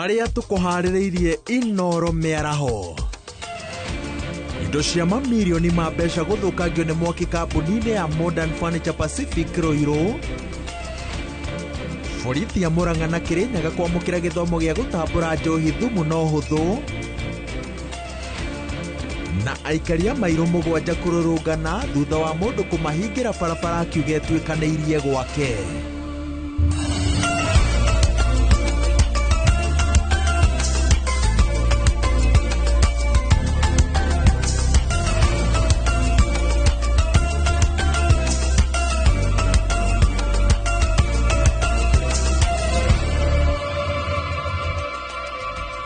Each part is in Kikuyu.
Marĩa tũkũharĩrĩirie Inoro mĩaraho. Indo cia mamirioni ma mbeca gũthũkangio nĩ mwaki kambuni-inĩ ya Modern Furniture Pacific Ruiru. Borithi ya Murang'a na Kirinyaga kwamũkĩra gĩthomo gĩa gũtambũra njohi thumu na ũhũthũ. Na aikari a mairũ 7 kũrũrũngana thutha wa mũndũ kũmahingĩra barabara akiuga ĩtuĩkanĩirie gwake.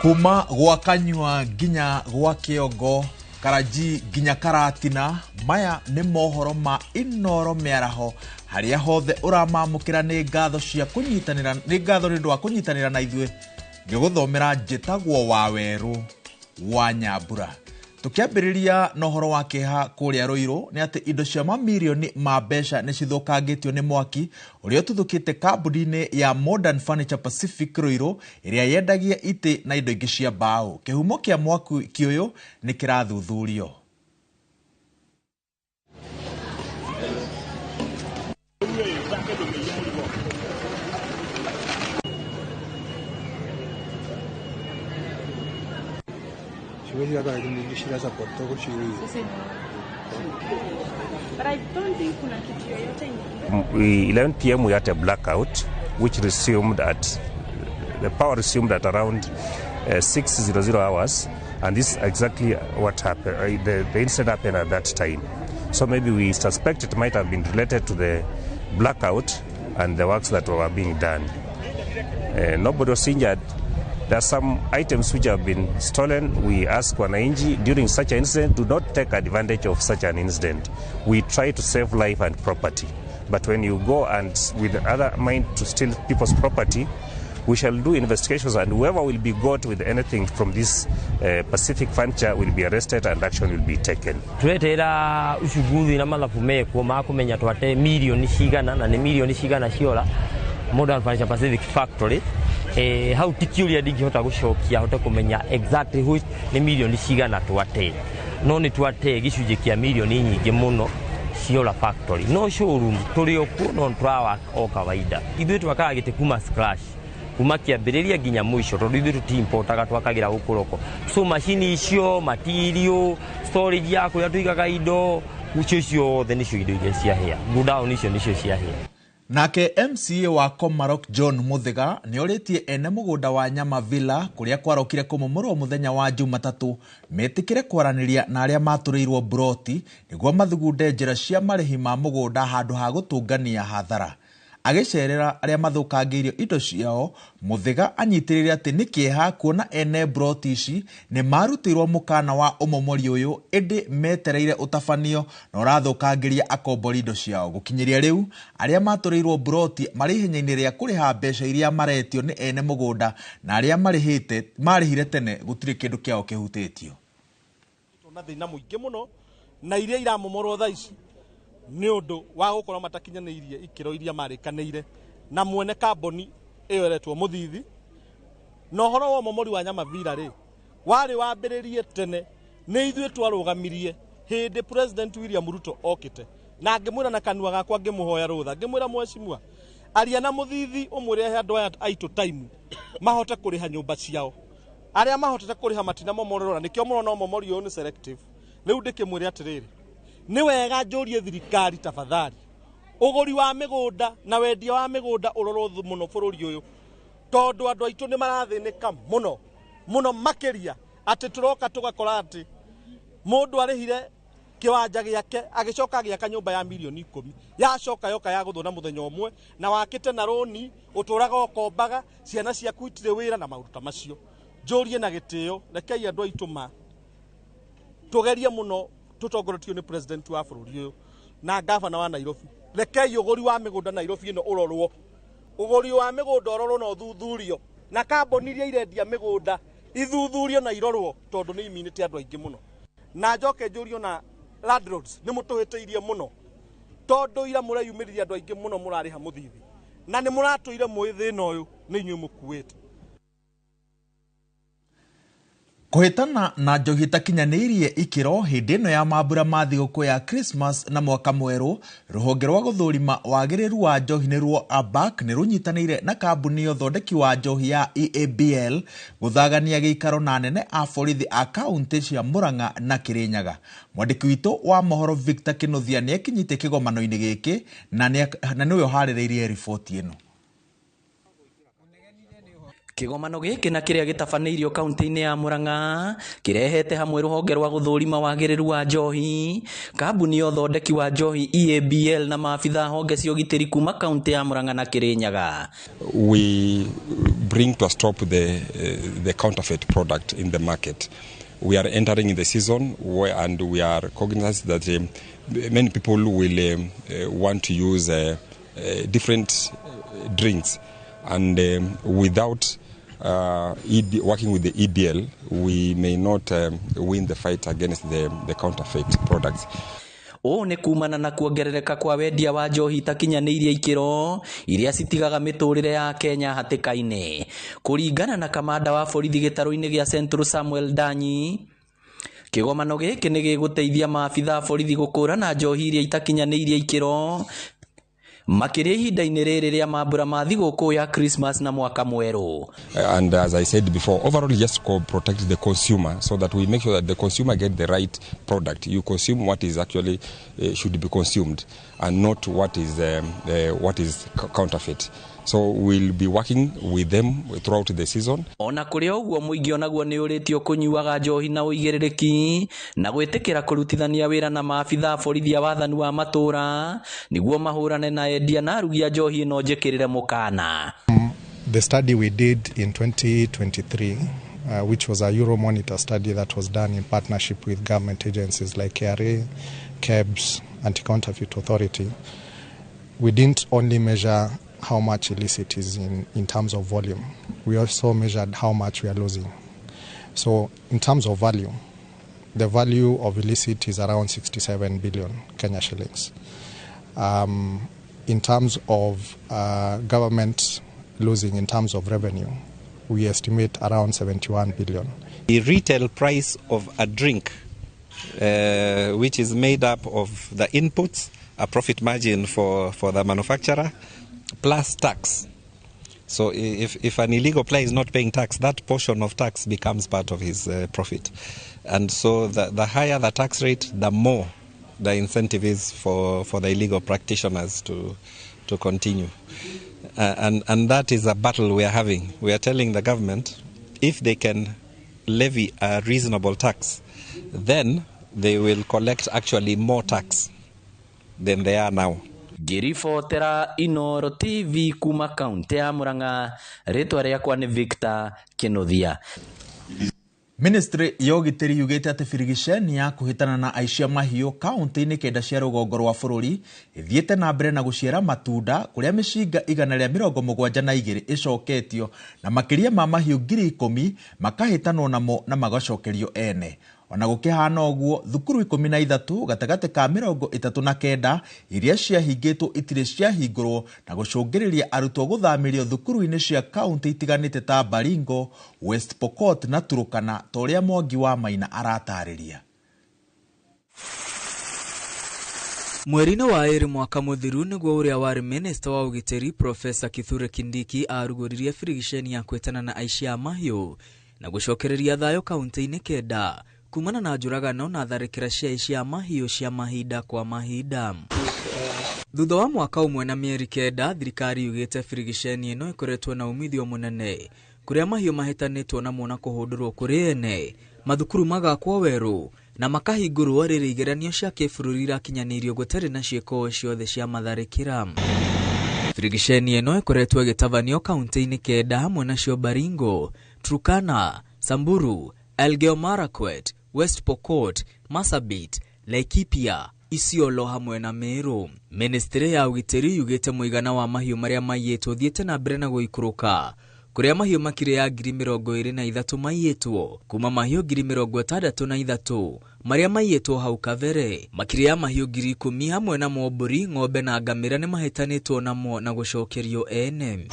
Kuma gwa kanyua nginya gwa kĩongo, Karaji nginya Karatina, maya nĩ mohoro ma Inoro mĩaraho harĩa hothe ũramamũkĩra nĩ ngatho cia kũnyitanĩra, nĩ ngatho nĩ ũndũ wa kũnyitanĩra na ithuĩ. Ngĩgũthomera njĩtagwo Wawerũ wa Nyambura. Tũkĩambĩrĩria na ũhoro wa kĩeha kũrĩa Ruiru nĩ atĩ indo cia mamirioni ma mbeca nĩ cithũkangĩtio nĩ mwaki ũrĩa ũtuthũkĩte kambuni-inĩ ya Modern Furniture Pacific Ruiru ĩrĩa yendagia itĩ na indo ingĩ cia mbaũ. Kĩhumo kĩa mwaki ũyũ nĩ kĩrathuthurio. But I don't think kuna kitu yoyote 11 p.m. we had a blackout which resumed at the power resumed at around 6:00 hours, and this is exactly what happened. The incident happened at that time, so maybe we suspect it might have been related to the blackout and the works that were being done. Nobody was injured. There are some items which have been stolen. We ask wananchi during such an incident, do not take advantage of such an incident. We try to save life and property. But when you go and with other mind to steal people's property, we shall do investigations, and whoever will be got with anything from this Pacific Furniture will be arrested and action will be taken. Turetera uchunguzi na mathabu mekwo ma kumenya twate milioni cigana na ni milioni cigana ciora Modern Furniture Pacific Factory. Hau ti kĩũria ndingĩhota gũcokia hote kũmenya exactly which nĩ milioni cigana twate, no nĩ twate gĩcunjĩ kĩa milioni nyingĩ mũno ciora factory. No showroom tũrĩ o kuo, no tũrawa o kawaida. Ithuĩ twakaga gĩtĩ kuma scratch, kuma kĩambĩrĩria nginya mũico, tondũ ithuĩ tũti-importaga, twakagĩra gũkũ roko. So macini icio, material, storage ya kũrĩa tũigaga indo, icio ciothe nĩcio indo iria ciahĩa. Godown icio nĩcio ciahĩa. Nake MCA wa Komarok John Muthiga nĩorĩtie ene mũgũnda wa Nyama Villa kũrĩa kwarokire kũmomorwo mũthenya wa Jumatatũ metĩkĩre kwaranĩria na arĩa matũrĩirwo mburoti nĩguo mathugunde njĩra cia marĩhi ma mũgũnda handũ ha gũtũngania hathara. Agĩcerera arĩa mathũkangĩirio indo ciao, Muthiga anyitĩrĩire atĩ nĩ kĩeha kuona ene mburoti ici nĩ marutĩirwo mũkana wa ũmomori ũyũ ĩndĩ metereire ũtabanio na ũrathũkangĩria akombori indo ciao. Gũkinyĩria rĩu arĩa matũrĩirwo mburoti marĩ ihenya-inĩ rĩa kũrĩha mbeca iria maretio nĩ ene mũgũnda na arĩa marĩhire tene gũtirĩ kĩndũ kĩao kĩhutĩtio. Na thĩna mũingĩ mũno na iria iramomorwo thaa ici nĩ ũndũ wa gũkorwo matakinyanĩirie ikĩro iria marĩkanĩire na mwene kambuni ĩyo ĩretwo Mũthithi. Na ũhoro wa ũmomori wa Nyama Villa rĩ, warĩ wambĩrĩrie tene, nĩ ithuĩ twarũgamirie hĩndĩ President William Ruto okĩte, na ngĩmwĩra na kanua gakwa ngĩmũhoya rũtha, ngĩmwĩra mheshimiwa, aria na Mũthithi ũmwĩre ahe andũ aya aitũ time mahote kũrĩha nyũmba ciao. Arĩa mahotete kũrĩha matinamomorerwo, na nĩkĩo mũrona ũmomori ũyũ nĩ selective. Rĩu ndĩkĩmwĩre atĩrĩrĩ, nĩ wega njũrie thirikari tafadhali, ũgũri wa mĩgũnda na wendia wa mĩgũnda ũrorwo mũno bũrũri ũyũ, tondũ andũ aitũ nĩ marathĩnĩka mũno mũno makĩria, atĩ tũroka tũgakora atĩ mũndũ arĩhire kĩwanja gĩake agĩcoka agĩaka nyũmba ya milioni 10, yacoka yoka ya gũthwo na mũthenya ũmwe, na wakĩte na rũni, ũtũraga ũkombaga, ciana ciaku itirĩ wĩra na maũndũ ta macio. Njũrie na gĩtĩo, rekei andũ aitũ ma tũgerie mũno tũtongoretio nĩ president wa bũrũri ũyũ na gavana wa Nairobi. Rekei ũgũri wa mĩgũnda Nairobi ĩno ũrorwo, ũgũri wa mĩgũnda ũrorwo na ũthuthurio, na kambuni iria irendia mĩgũnda ithuthurio na irorwo, tondũ nĩ iminĩte andũ aingĩ mũno. Na njoke njũrio na landlords, nĩ mũtũhĩtĩirie mũno, tondũ ira mũreyumĩririe andũ aingĩ mũno mũrarĩha mũthithi, na nĩ mũratũire mũĩ thĩna ũyũ nĩ inyuĩ mũkuĩte. Kũhĩtana na njohi ĩtakinyanĩirie ikĩro hĩndĩ ĩno ya mambura ma thigũkũ ya Christmas na mwaka mwerũ, rũhonge rwa gũthũrima wagĩrĩru wa njohi nĩruo ABAK nĩ rũnyitanĩire na kambuni ya ũthondeki wa njohi ya EABL gũthagania gĩikaro na anene a borithi a kaunti cia Murang'a na Kirinyaga. Mwandĩki witũ wa mohoro Victor Kinuthia nĩekinyĩtie kĩgomano-inĩ gĩkĩ na nĩwe ũharĩrĩirie riboti ĩno. Kĩgomano gĩkĩ na kĩrĩa gĩtabanĩirio kaunti-inĩ ya Murang'a kĩrehete hamwe rũhonge rwa gũthũrima wagĩrĩru wa njohi, kambuni ya ũthondeki wa njohi EABL na maabitha honge cia ũgitĩri kuma kaunti ya Murang'a na Kirinyaga. We bring to a stop the counterfeit product in the market. We are entering in the season where, and we are cognizant that many people will want to use different drinks, and without working with the EBL, we may not win the fight against the counterfeit products. Ũũ nĩ kumana na kuongerereka kwa wendia wa njohi itakinyanĩirie ikĩro iria citigaga mĩtũrĩre ya Kenya hatĩka-inĩ. Kũringana na kamanda wa borithi gĩtarũ-inĩ gĩa Central Samuel Danyi, kĩgomano gĩkĩ nĩ gĩgũteithia maabitha borithi gũkũrana njohi iria itakinyanĩirie ikĩro makĩria ihinda-inĩ rĩrĩ rĩa mambura ma thigũkũ ya Christmas na mwaka mwerũ. And as I said before, overall just protect the consumer so that we make sure that the consumer get the right product. You consume what is actually should be consumed and not what is counterfeit. So we'll be working with them throughout the season. Ona kũrĩ ũguo mũingĩ onaguo nĩ ũrĩtio kũnyuaga njohi na ũigĩrĩrĩki na gwĩtĩkĩra kũrutithania wĩra na maabitha borithi a wathani wa matũra nĩguo mahũrane na endia na arugi a njohi ĩno njĩkĩrĩre mũkana. The study we did in 2023, which was a Euromonitor study that was done in partnership with government agencies like KRA, KEBS, Anti-Counterfeit Authority, we didn't only measure how much illicit is in terms of volume. We also measured how much we are losing. So in terms of value, the value of illicit is around 67 billion Kenya shillings. In terms of government losing in terms of revenue, we estimate around 71 billion. The retail price of a drink, which is made up of the inputs, a profit margin for the manufacturer, plus tax. So if an illegal player is not paying tax, that portion of tax becomes part of his profit. And so the higher the tax rate, the more the incentive is for the illegal practitioners to continue. And that is a battle we are having. We are telling the government if they can levy a reasonable tax, then they will collect actually more tax than they are now. Ngĩribotera Inoro TV kuma kaunti ya Murang'a, rĩtwa rĩakwa nĩ Victor Kinuthia. Ministry ya ũgitĩri yugĩte atĩ birigiceni ya kũhĩtana na aici a mahiũ kaunti-inĩ 9 cia rũgongo rwa bũrũri ĩthiĩte na mbere na gũciara matunda kũrĩa mĩcinga 172 ĩcoketio na makĩria ma mahiũ 10,000 makahĩtanwo namo na magacokerio ene. Ona gũkĩhana ũguo, thukuru 13 gatagatĩ ka 39 iria ciahingĩtwo itirĩ ciahingũrwo na gũcũngĩrĩria arutwo gũthamĩrio thukuru-inĩ cia kaunti itiganĩte ta Baringo, West Pokot na Turkana ta ũrĩa Mwangi wa Maina aratarĩria. Mweri-inĩ wa ĩrĩ mwaka mũthiru nĩguo ũrĩa warĩ minista wa ũgitĩri Profesa Kithure Kindiki arugũririe birigiceni ya kwĩtana na aici a mahiũ na gũcokereria thayũ kaunti-inĩ 9 kumana na njũragano na tharĩkĩra cia aici a mahiũ cia mahinda kwa mahinda. Thutha wa mwaka ũmwe na mĩeri 9, thirikari yugĩte birigiceni ĩno ĩkoretwo na umithio mũnene kũrĩa mahiũ mahĩtanĩtwo namo na kũhũndũrwo kũrĩ ene, mathukuru magakwo werũ na makahingũrwo rĩrĩa igeranio cia kĩbũrũri irakinyanĩirio gũtarĩ na ciĩko ciothe cia matharĩkĩra. Birigiceni ĩno ĩkoretwo ĩgĩtabanio kaunti-inĩ 9 hamwe nacio Baringo, Turkana, Samburu, Elgeyo Marakwet, West Pokot, Marsabit, Laikipia, Isiolo hamwe na Meru. Ministry ya ũgitĩri yugĩte mũigana wa mahiũ marĩa maiyĩtwo ũthiĩte na mbere na gũikũrũka kũrĩa mahiũ makĩria ya 23,000 maiyĩtwo kuma mahiũ 63,000 marĩa maiyĩtwo hau kabere. Makĩria ya mahiũ 10,000 hamwe na mbũri, ng'ombe na ngamĩra nĩ mahĩtanĩtwo namo na gũcokerio ene.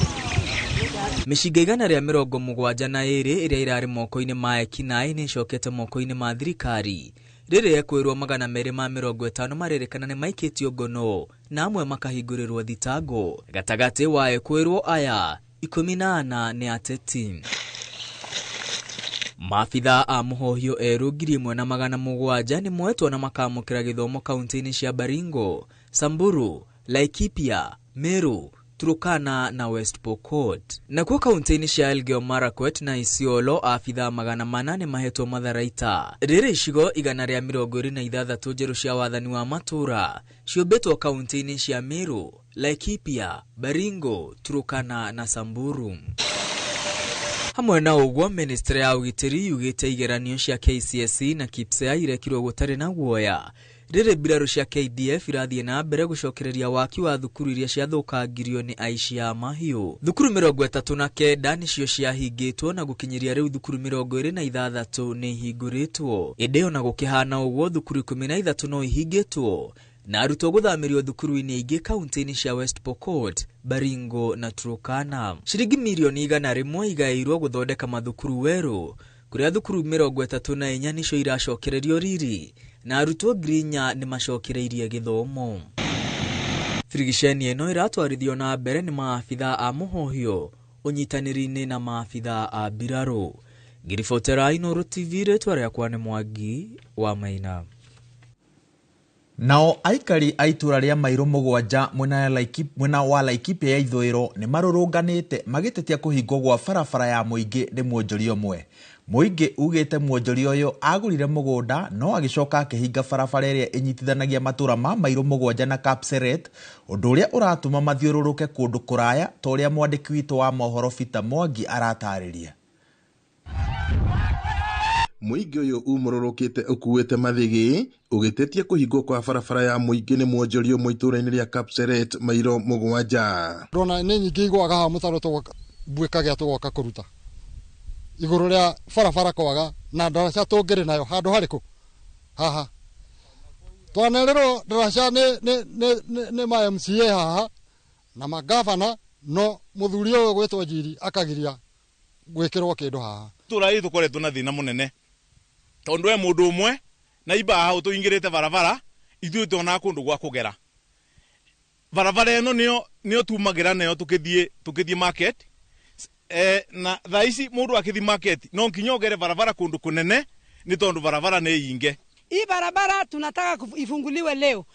Mĩcinga 172 ĩrĩa ĩrarĩ moko-inĩ ma ekinaĩ nĩ ĩcokete moko-inĩ ma thirikari. Rĩrĩ ekwĩrwo 250 marerĩkana nĩ maikĩtio ngono na amwe makahingũrĩrwo thitango. Gatagatĩ wa ekwĩrwo aya 14 nĩ ateti. Maabithaa a mũhohio erũ 1700 nĩ moetwo na makamũkĩra gĩthomo kaunti-inĩ cia Baringo, Samburu, Laikipia, Meru, Turkana na West Pokot. Nakuo kaunti-inĩ cia Elgeyo Marakwet na Isiolo abithaa 400 nĩ mahetwo matharaita. Rĩrĩ icigo 126 njerũ cia wathani wa matũũra ciũmbĩtwo kaunti-inĩ cia Meru, Laikipia, Baringo, Turkana na Samburu. Hamwe na ũguo, ministry ya ũgitĩri yugĩte igeranio cia KCSE na KPSEA irekirwo gũtarĩ na guoya. Rĩrĩ mbirarũ cia KDF irathiĩ na mbere gũcokereria waki wa thukuru iria ciathũkangirio nĩ aici a mahiũ. Thukuru 39 nĩcio ciahingĩtwo na gũkinyĩria rĩu thukuru 26 nĩ ihingũrĩtwo. Ĩndĩ ona gũkĩhana ũguo, thukuru 13 no ihingĩtwo na arutwo gũthamĩrio thukuru-inĩ ingĩ kaunti-inĩ cia West Pokot, Baringo na Turkana. Ciringi mirioni 100 igaĩirwo gũthondeka mathukuru werũ, kũrĩa thukuru 34 nĩcio iracokererio riri na arutwo 4,000 nĩ macokereirie gĩthomo. Birigiceni ĩno ĩratwarithio na mbere nĩ maabithaa a mũhohio ũnyitanĩri-inĩ na maabithaa a mbirarũ. Ngĩribotera Inooro TV, rĩtwa rĩakwa nĩ Mwangi wa Maina. Nao aikari a itũũra rĩa Mairũ 7 mwena wa Laikipia ya ithũĩro nĩ marũrũnganĩte magĩtetia kũhingwo gwa barabara ya mũingĩ nĩ mwonjoria ũmwe. Mũingĩ ugĩte mwonjoria ũyũ agũrire mũgũnda no agĩcoka akĩhinga barabara ĩrĩa ĩnyitithanagia matũũra ma Mairũ 7 na Kapseret, ũndũ ũrĩa ũratũma mathiũrũrũke kũndũ kũraya ta ũrĩa mwandĩki witũ wa mohoro Peter Mwangi aratarĩria. Mũingĩ ũyũ umũrũrũkĩte ũkuĩte mathĩgĩ ũgĩtetia kũhingwo kwa barabara ya mũingĩ nĩ mwonjoria ũmwe itũũra-inĩ rĩa Kapseret Mairũ 7. Ndona nĩ nyingĩ igũaga haha mũtaro tũbuĩkagia tũgoka kũruta igũrũ rĩa barabara kwaga na ndaraca tũngĩrĩ nayo handũ harĩkũ haha twanererwo ndaraca nĩ ma MCA haha na magavana, no mũthuri ũyũ gwĩtwo Njiri akagiria gwĩkĩrwo kĩndũ haha. Itũũra rĩrĩ tũkoretwo na thĩna mũnene tondũ we mũndũ ũmwe na imba hau tũingĩrĩte barabara ithuĩ tuonaga kũndũ gwa kũgera. Barabara ĩno nĩyo tumagĩra nayo tũkĩthiĩ market. Na thaa ici mũndũ akĩthiĩ market no nginya ogere barabara kũndũ kũnene nĩ tondũ barabara nĩ yinge. Hii barabara tunataka ifunguliwe leo,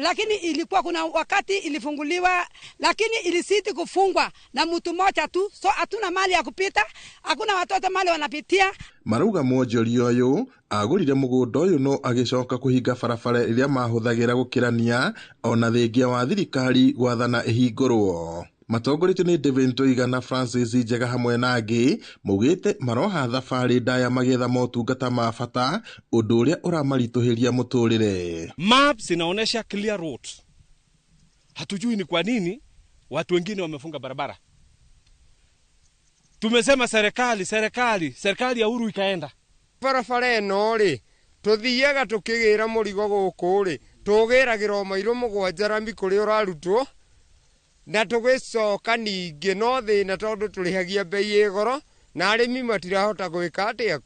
lakini ilikuwa kuna wakati ilifunguliwa lakini ilisiti kufungwa na mtu mmoja tu, so hatuna mali ya kupita, hakuna watoto mali wanapitia. Marauga mwonjoria ũyũ agũrire mũgũnda ũyũ no agĩcoka kũhinga barabara ĩrĩa mahũthagĩra gũkĩrania ona thengia wa thirikari gwathana ĩhingũrwo. Matongoretio nĩ David Ntoiga na Francis Njega hamwe na angĩ maugĩte maroha thabarĩ ndaya magĩetha motungata ma bata, ũndũ ũrĩa ũramaritũhĩria mũtũrĩre. Maps inaonyesha clear routes. Hatujui ni kwa nini watu wengine wamefunga barabara. Tumesema serikali ya Uhuru ikaenda. Barabara ĩno rĩ tũthiaga tũkĩgĩra mũrigo gũkũ rĩ tũgĩragĩra Mairũ 7 rami kũrĩa ũrarutwo na tũgĩcoka ningĩ no thĩna tondũ tũrĩhagia bei ĩ goro na arĩmi matirahota gwĩka atĩa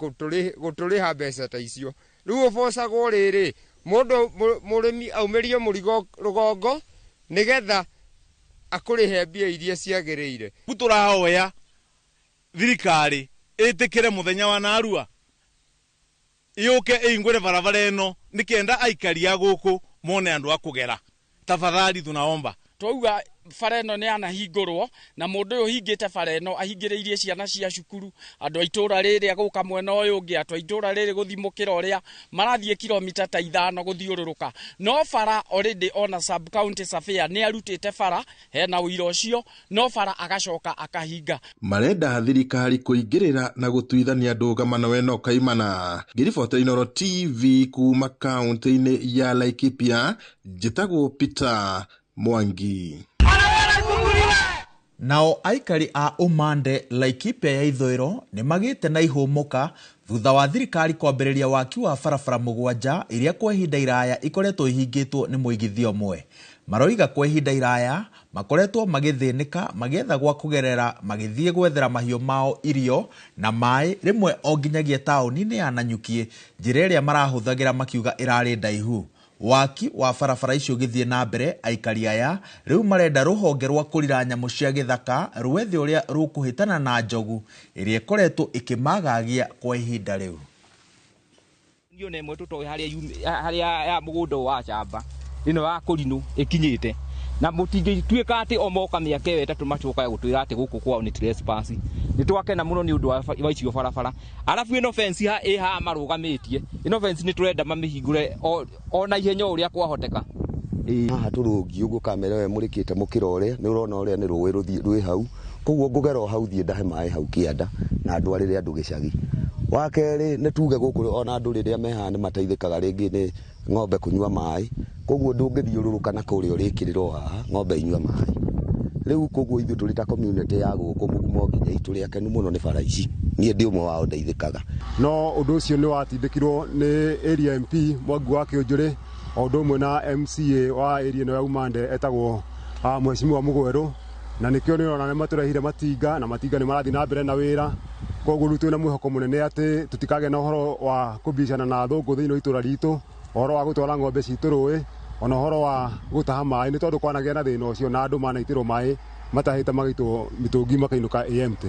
gũtũrĩha mbeca ta icio. Rĩu ũbocagwo rĩrĩ mũndũ mũrĩmi aumĩrie mũrigo rũgongo nĩgetha akũrĩhe mbia iria ciagĩrĩire. Tũrahoya thirikari ĩtĩkĩre mũthenya wa narua yũke ĩhingũre barabara ĩno nĩkenda aikari a gũkũ mone andũ a kũgera. Tafadhali tunaomba. Twauga bara ĩno nĩ yanahingũrwo na mũndũ ũyũ ũhingĩte bara ĩno ahingĩrĩirie ciana cia cukuru, andũ a itũũra rĩrĩ agũka mwena ũyũ ũngĩ, andũ a itũũra rĩrĩ gũthiĩ mũkĩra ũrĩa marathiĩ kilomita ta 5 gũthiũrũrũka. No bara already ona sub county surveyor nĩ arutĩte bara hena ũira ũcio, no bara agacoka akahinga. Marenda thirikari kũingĩrĩra na gũtuithania ndũgamano ĩno kaimana. Ngĩribotera Inooro TV kuma kaunti-inĩ ya Laikipia, njĩtagwo Peter Mwangi. Nao aikari a Umande Laikipia ya ithũĩro nĩ magĩte na ihũmũka Thutha wa thirikari kwambĩrĩria waki wa barabara 7 iria kwa ihinda iraya ikoretwo ihingĩtwo nĩ mũigithia ũmwe. Maroiga kwa ihinda iraya makoretwo magĩthĩnĩka magĩetha gwa kũgerera magĩthiĩ gwethera mahiũ mao irio na maĩ rĩmwe o nginyagia taũni-inĩ ya Nanyuki, njĩra ĩrĩa marahũthagĩra makiuga ĩrarĩ ndaihu. Waki wa barabara icio ũgĩthiĩ na mbere, aikari aya rĩu marenda rũhonge rwa kũrira nyamũ cia gĩthaka rwethe ũrĩa rũkũhĩtana na njogu ĩrĩa ĩkoretwo ĩkĩmagagia kwa ihinda rĩu. Niĩ ĩmwe tũtoĩ harĩa ya mũgũnda wa shamba ĩno ya kũrinũ ĩkinyĩte na mũtingĩtuĩka atĩ o moka mĩaka ĩyo 3 macokaga gũtwĩra atĩ gũkũ kwao nĩ trespass. Nĩ twakena mũno nĩ ũndũ wa icio barabara. Arabu ĩno fence ĩ haha marũgamĩtie, ĩno fence nĩ tũrenda mamĩhingũre o na ihenya ũrĩa kwahoteka. Haha tũrũngi ũguo kamera ĩyo ĩmũrĩkĩte mũkĩra ũrĩa nĩ ũrona ũrĩa nĩ rũĩ rũthiĩ rwĩ hau, koguo ngũgera o hau thiĩ ndahe maĩ hau kĩanda na ndwarĩre andũ gĩcagi. Wa kerĩ nĩ tuge gũkũ ona andũ rĩrĩa me haha nĩ mateithĩkaga rĩngĩ nĩ ng'ombe kũnyua maĩ, koguo ndũngĩthiũrũrũka na kũrĩa ũrĩkĩrĩrwo haha ng'ombe inyue maĩ. Rĩu koguo ithuĩ tũrĩ ta community ya gũkũ mũgumo nginya itũrĩ akenu mũno nĩ bara ici. Niĩ ndĩ ũmwe wao ndeithĩkaga. No ũndũ ũcio nĩ watindĩkirwo nĩ area MP Mwangi wa Kĩũnjũrĩ o ũndũ ũmwe na MCA wa area ĩno ya Umande etagwo Mheshimiwa Mũgwerũ, na nĩkĩo nĩ ũrona nĩ matũrehire matinga na matinga nĩ marathiĩ na mbere na wĩra. Koguo rĩu twĩna mwĩhoko mũnene atĩ tũtikagĩa na ũhoro wa kũbicana na athũngũ thĩinĩ wa itũra ritũ, ũhoro wa gũtwara ng'ombe citũ rũĩ, ona ũhoro wa gũtaha maĩ, nĩ tondũ kwanagĩa na thĩna ũcio na andũ manaitĩrwo maĩ matahĩte magaitwo mĩtũngi makainũka empty.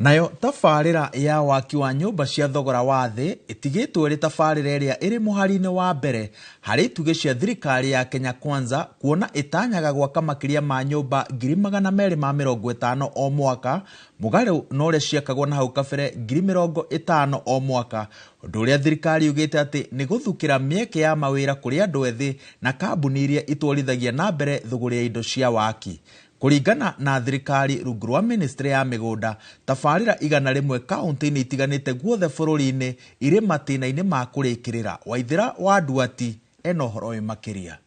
Nayo tabarĩra ya waki wa nyũmba cia thogora wa thĩ ĩtigĩtwo ĩrĩ tabarĩra ĩrĩa ĩrĩ mũhari-inĩ wa mbere harĩ itugĩ cia thirikari ya Kenya Kwanza, kuona ĩtanyaga gwaka makĩria ma nyũmba 250,000 o mwaka, mũgarũ na ũrĩa ciakagwo na hau kabere 50,000 o mwaka, ũndũ ũrĩa thirikari yugĩte atĩ nĩ gũthukĩra mĩeke ya mawĩra kũrĩ andũ ethĩ na kambuni iria itwarithagia na mbere thũgũrĩ ya indo cia waki. Kũringana na thirikari rungu rwa ministry ya mĩgũnda, tabarĩra 100 kaunti-inĩ itiganĩte guothe bũrũri-inĩ irĩ matĩna-inĩ ma kũrĩkĩrĩra. Waithĩra wa Nduati ena ũhoro ũyũ makĩria.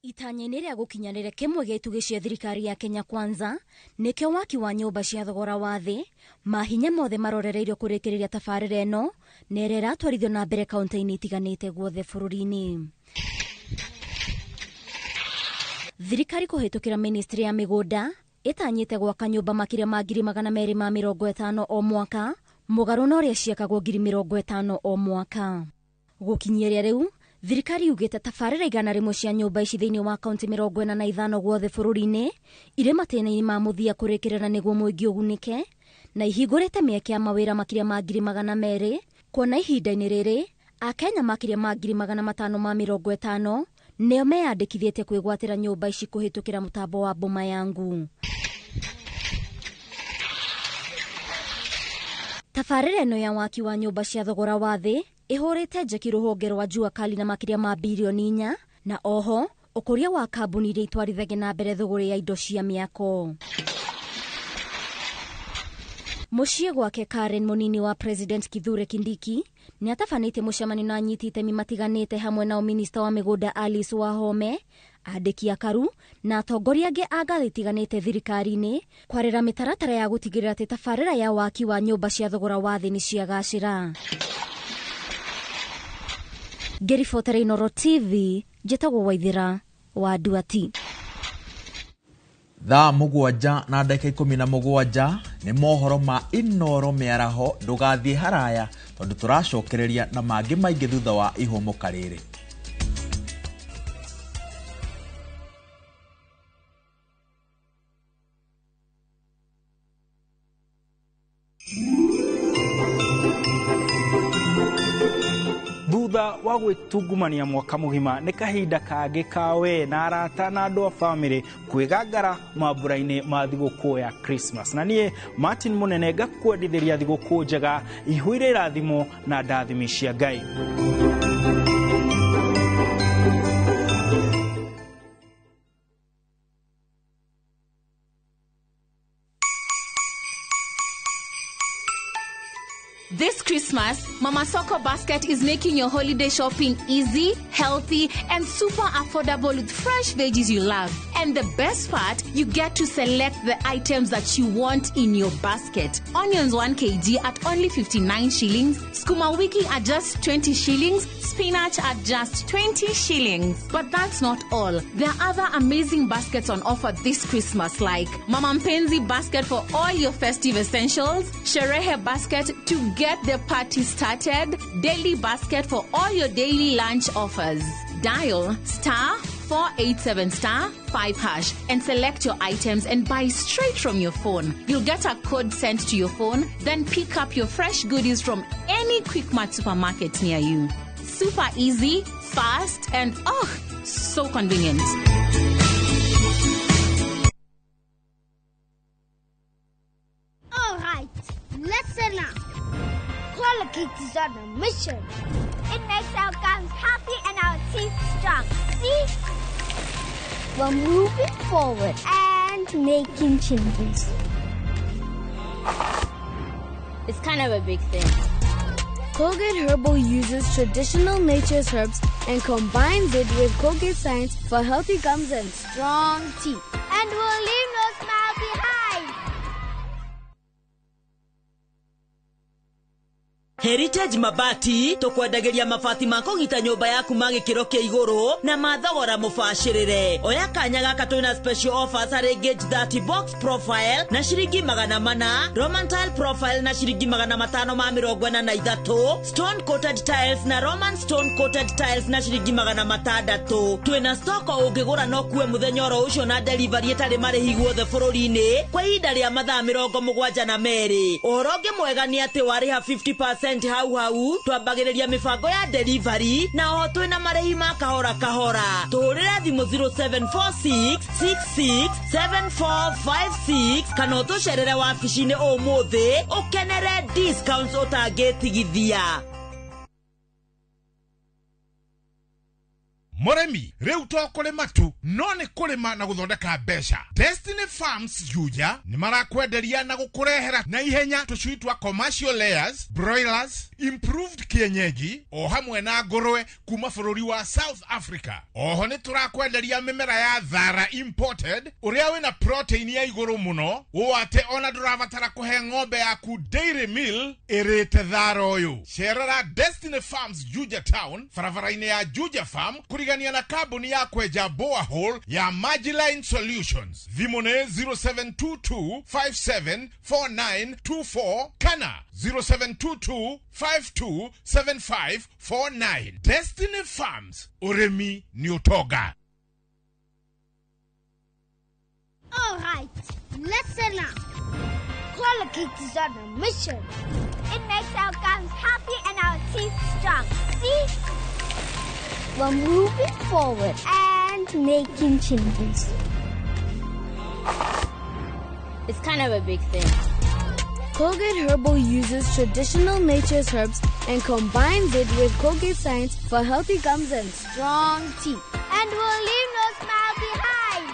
Itanya-inĩ rĩa gũkinyanĩra kĩmwe gĩa itugĩ cia thirikari ya Kenya Kwanza nĩkĩo waki wa nyũmba cia thogora wa thĩ, mahinya mothe marorereirio kũrĩkĩrĩria tabarĩra ĩno na ĩrĩa ĩratwarithio na mbere kaunti-inĩ itiganĩte guothe bũrũri-inĩ. Thirikari kũhĩtũkĩra ministry ya mĩgũnda ĩtanyĩte gwaka nyũmba makĩria ma 250,000 o mwaka, mũgarũ na ũrĩa ciakagwo 50,000 o mwaka. Gũkinyĩria rĩu thirikari yugĩte tabarĩra 100 cia nyũmba ici thĩinĩ wa kaunti 45 guothe bũrũri-inĩ irĩ matĩna-inĩ ma mũthia kũrĩkĩrĩra nĩguo mũingĩ ũgunĩke, na ihingũrĩte mĩeke ya mawĩra makĩria ma 200,000, kuona ihinda-inĩ rĩrĩ Akenya makĩria ma 550,000 nĩo meyandĩkithĩtie kwĩgwatĩra nyũmba ici kũhĩtũkĩra mũtambo wa Boma Yangu. Tabarĩra ĩno ya waki wa nyũmba cia thogora wa thĩ ĩhũrĩte njeki rũhonge rwa Jua Kali na makĩria ma birioni 4, na oho ũkũria wa kambuni iria itwarithagia na mbere thũgũrĩ ya indo cia mĩako. Mũciĩ gwake Karen, mũnini wa President Kithure Kindiki, nĩ atabanĩtie mũcemanio na anyiti itemi matiganĩte hamwe nao minista wa mĩgũnda Alice Wahome, andĩki akaru na atongoria angĩ a ngathĩ itiganĩte thirikari-inĩ kwarĩra mĩtaratara ya gũtigĩrĩra atĩ tabarĩra ya waki wa nyũmba cia thogora wa thĩ nĩ ciagacĩra. Ngĩribotera Inooro TV, njĩtagwo Waithĩra wa Nduati. Thaa 7:17 nĩ mohoro ma Inooro mĩaraho. Ndũgathiĩ haraya tondũ tũracokereria na mangĩ maingĩ thutha wa ihũmũka rĩrĩ. Thutha wa gwĩtungumania mwaka mũgima nĩ kahinda kangĩ ka we na arata na andũ a bamĩrĩ kwĩgangara mambura-inĩ ma thigũkũ ya Christmas. Na niĩ Martin Mũnene ngakwendithĩria thigũkũ njega ihũire irathimo na ndathimi cia Ngai. This Christmas, Mama Soko Basket is making your holiday shopping easy, healthy, and super affordable with fresh veggies you love. And the best part, you get to select the items that you want in your basket. Onions 1 kg at only 59 shillings, skuma wiki at just 20 shillings, spinach at just 20 shillings. But that's not all. There are other amazing baskets on offer this Christmas, like Mama Mpenzi basket for all your festive essentials, Sherehe basket to get the party started, daily basket for all your daily lunch offers. Dial *487*5# and select your items and buy straight from your phone. You'll get a code sent to your phone, then pick up your fresh goodies from any Quickmart supermarket near you. Super easy, fast, and oh, so convenient. All right, listen up. Colgate is on a mission. It makes our gums happy and our teeth strong. See? We're moving forward and making changes. It's kind of a big thing. Colgate Herbal uses traditional nature's herbs and combines it with Colgate science for healthy gums and strong teeth. And we'll leave no smile behind. Heritage Mabati tukwendagiria mabati ma kũgita nyũmba yaku ma gĩkĩro kĩa igũrũ na ma thogora mũbacĩrĩre. Oya kanya gaka twĩna special offers harĩ gauge 30 box profile na ciringi 400, Roman tile profile na ciringi 543, stone coated tiles na Roman stone coated tiles na ciringi 600. Twĩna stock ũngĩgũra no kue mũthenya oro ũcio na delivery ĩtarĩ marĩhi guothe bũrũri-inĩ kwa ihinda rĩa mathaa 72. Ũhoro ũngĩ mwega nĩ atĩ warĩha 50% hau hau twambagĩrĩria mĩbango ya delivery na oho twĩna marĩhi ma kahora kahora. Tũhũrĩre thimũ 0746667456 kana ũtũcerere wabici-inĩ ũmũthĩ ũkenere discounts ũtangĩtigithia. Mũrĩmi rĩu to kũrĩma tu no nĩ kũrĩma na gũthondeka mbeca. Destiny Farms Juja nĩ marakwenderia na gũkũrehera na ihenya tũcui twa commercial layers, broilers, improved kienyeji o hamwe na ngũrwe kuma bũrũri wa South Africa. Oho nĩ tũrakwenderia mĩmera ya thara imported ũrĩa wĩna protein ya igũrũ mũno ũũ atĩ ona ndũrabatara kũhe ng'ombe yaku dairy meal ĩrĩte thara ũyũ. Cerera Destiny Farms Juja Town barabara-inĩ ya Juja Farm kurigania na kambuni ya kwenja borehole ya Magiline Solutions. Thimũ nĩ 0722574924 kana 0722527549. Destiny Farms, ũrĩmi nĩ ũtonga. All right, listen up. Colgate is on a mission. It makes our gums happy and our teeth strong. See? We're moving forward and making changes. It's kind of a big thing. Colgate Herbal uses traditional nature's herbs and combines it with Colgate science for healthy gums and strong teeth. And we'll leave no smile behind.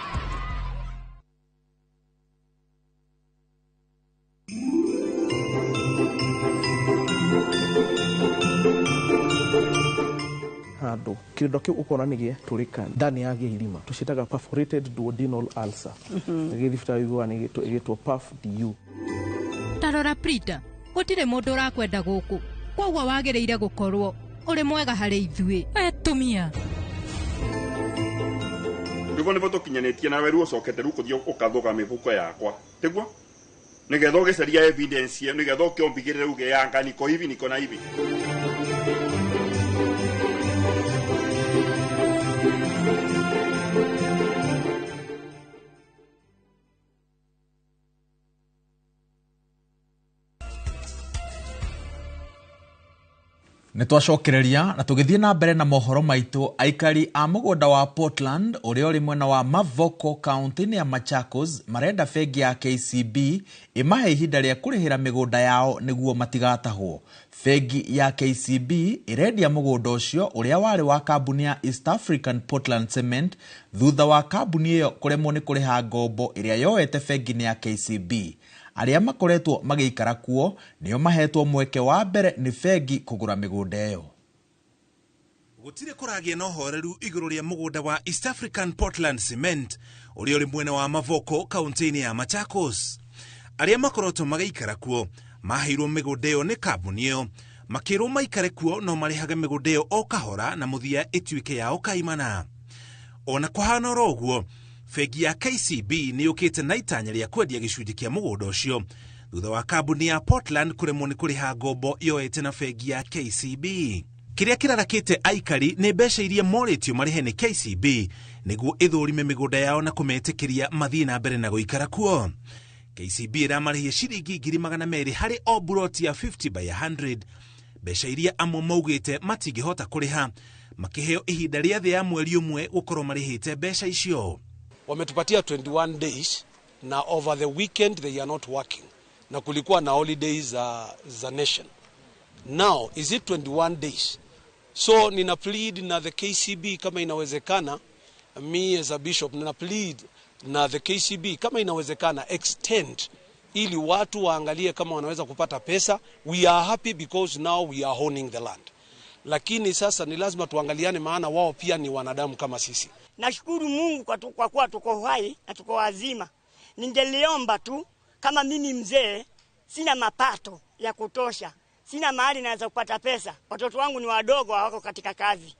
Handå kä kä u å kona nä gä tå rä ka ndani ya gä irima tå ciätaga perforated duodenal ulcer gä thibitarä iguaga nä ä gä two PAF DU. Tarora Prita, gũtirĩ mũndũ ũrakwenda gũkũ, kwoguo wagĩrĩire gũkorwo ũrĩ mwega harĩ ithuĩ. Tumia nĩguo nĩguo tũkinyanĩtie nawe rĩu ũcokete rĩu kũthiĩ ũkathũga mĩhuko yakwa tiguo nĩgetha ũgĩcaria evidence nĩgetha ũkĩombigĩrĩre uge yanga niko hivi niko na hivi. Nĩ twacokereria na tũgĩthiĩ na mbere na mohoro maitũ. Aikari a mũgũnda wa Portland ũrĩa ũrĩ mwena wa Mavoko kaunti-inĩ ya Machakos marenda bengi ya KCB ĩmahe ihinda rĩa kũrĩhĩra mĩgũnda yao nĩguo matigatahwo. Bengi ya KCB ĩrendia mũgũnda ũcio ũrĩa warĩ wa kambuni ya East African Portland Cement thutha wa kambuni ĩyo kũremwo nĩ kũrĩha ngombo ĩrĩa yoete bengi-inĩ ya KCB. Arĩa makoretwo magĩikara kuo nĩo mahetwo mweke wa mbere nĩ bengi kũgũra mĩgũnda ĩyo. Gũtirĩ kũragĩa na ũhoreru igũrũ rĩa mũgũnda wa East African Portland Cement ũrĩa ũrĩ mwena wa Mavoko kaunti-inĩ ya Machakos. Arĩa makoretwo magĩikara kuo maheirwo mĩgũnda ĩyo nĩ kambuni ĩyo, makĩrwo maikare kuo no marĩhage mĩgũnda ĩyo o kahora na mũthia ĩtuĩke yao kaimana. Ona kũhana oro ũguo, bengi ya KCB nĩ yũkĩte na itanya rĩa kwendia gĩcunjĩ kĩa mũgũnda ũcio thutha wa kambuni ya Portland kũremwo nĩ kũrĩha ngombo yoete na bengi ya KCB. Kĩrĩa kĩrarakĩte aikari nĩ mbeca iria morĩtio marĩhe nĩ KCB nĩguo ĩthũrime mĩgũnda yao na kũmetĩkĩria mathiĩ na mbere na gũikara kuo. KCB ĩramarĩhia ciringi 200,000 harĩ o buroti ya 50 by 100, mbeca iria amwe maugĩte matingĩhota kũrĩha, makĩheo ihinda rĩa thĩ ya mweri ũmwe gũkorwo marĩhĩte mbeca icio. Wametupatia 21 days na over the weekend they are not working, na kulikuwa na holidays za nation. Now is it 21 days? So nina plead na the KCB kama inawezekana, me as a bishop nina plead na the KCB kama inawezekana extend ili watu waangalie kama wanaweza kupata pesa. We are happy because now we are owning the land. Lakini sasa ni lazima tuangaliane, maana wao pia ni wanadamu kama sisi. Nashukuru Mungu kwa kuwa tuko hai na tuko wazima. Ningeliomba tu kama mimi mzee sina mapato ya kutosha, sina mahali naweza kupata pesa. Watoto wangu ni wadogo, hawako katika kazi.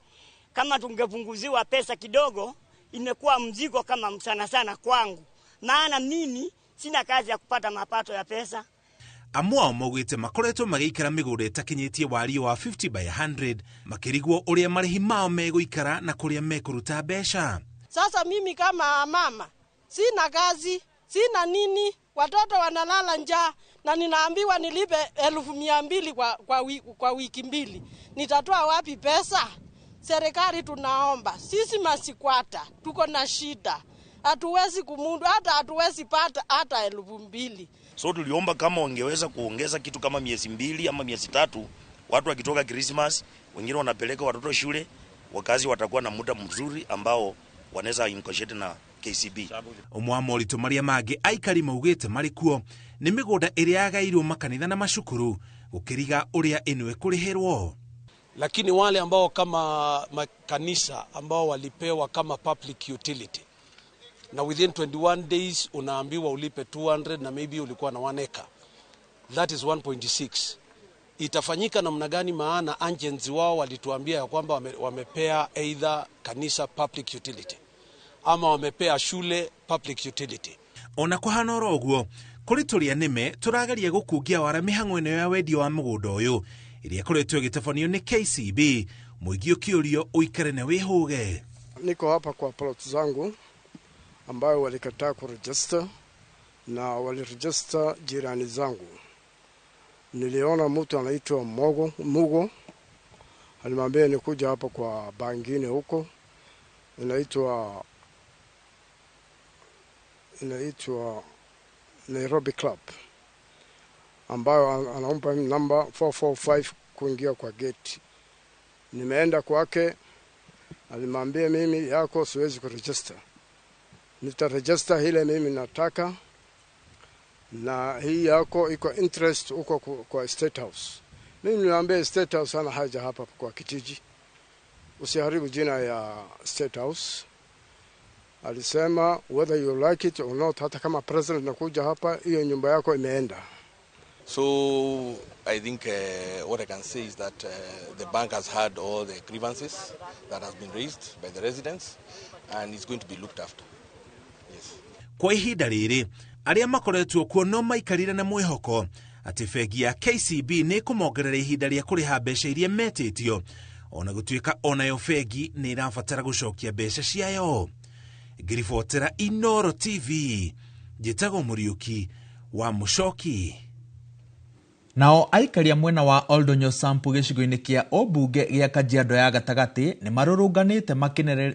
Kama tungepunguziwa pesa kidogo, imekuwa mzigo kama sana sana kwangu. Maana mimi sina kazi ya kupata mapato ya pesa. Amwe ao maugĩte makoretwo magĩikara mĩgũnda ĩtakinyĩtie wariĩ wa 50 by 100, makĩrigwo ũrĩa marĩhi mao megũikara na kũrĩa mekũruta mbeca. Sasa mimi kama mama sina kazi, sina nini, watoto wanalala njaa na ninaambiwa nilipe 200,000 kwa wiki mbili. Nitatoa wapi pesa? Serikali tunaomba, sisi masikwata tuko na shida. Hatuwezi kumundu, hata hatuwezi pata hata 2,000. So tuliomba kama wangeweza kuongeza kitu kama miezi 2 ama miezi 3, watu wakitoka Christmas, wengine wanapeleka watoto shule, wakazi watakuwa na muda mzuri ambao wanaweza negotiate na KCB. Ũmwe wa moritũ marĩa mangĩ aikari maugĩte marĩ kuo nĩ mĩgũnda ĩrĩa yagairwo makanitha na macukuru gũkĩriga ũrĩa ĩno ĩkũrĩhĩrwo. Lakini wale ambao kama makanisa ambao walipewa kama public utility, na within 21 days unaambiwa ulipe 200 na maybe ulikuwa na 1 acre. That is 1.6. Itafanyika namna gani? Maana agents wao walituambia ya kwamba wamepea either kanisa public utility ama wamepea shule public utility. Ona kũhana oro ũguo, kũrĩ tũrĩa nĩme tũrageria gũkungia wara mĩhang'o ĩno ya wendia wa mũgũnda ũyũ ĩrĩa ĩkoretwo ĩgĩtabanio nĩ KCB, mũingĩ ũkĩũrio ũikare na wĩhũge. Niko hapa kwa plot zangu ambayo walikataa kuregister na waliregister jirani zangu. Niliona mtu anaitwa Mugo, alimwambia nikuja hapa kwa bangine huko inaitwa Nairobi Club, ambayo anaomba namba 445 kuingia kwa gate. Nimeenda kwake, alimwambia mimi yako siwezi kuregister. Nitaregister ile mimi nataka, na hii yako iko interest huko kwa State House. Mimi nilimwambia State House ana haja hapa kwa kijiji, usiharibu jina ya State House. Alisema whether you like it or not, hata kama president nakuja hapa, hiyo nyumba yako imeenda. So I think what I can say is that the bank has heard all the grievances that has been raised by the residents and it's going to be looked after. Yes. Kwa ihinda rĩrĩ, arĩa makoretwo kuo no maikarire na mwĩhoko atĩ bengi ya KCB nĩ ĩkũmongerera ihinda rĩa kũrĩha mbeca iria metĩtio, ona gũtuĩka onayo bengi nĩ ĩrabatara gũcokia mbeca ciayo. Ngĩribotera Inooro TV, njĩtagwo Mũriũki wa Mũcoki. Nao aikari a mwena wa Oldonyo Sambu gĩcigo-inĩ kĩa ũmbunge gĩa Kajiado ya gatagatĩ nĩ marũrũnganĩte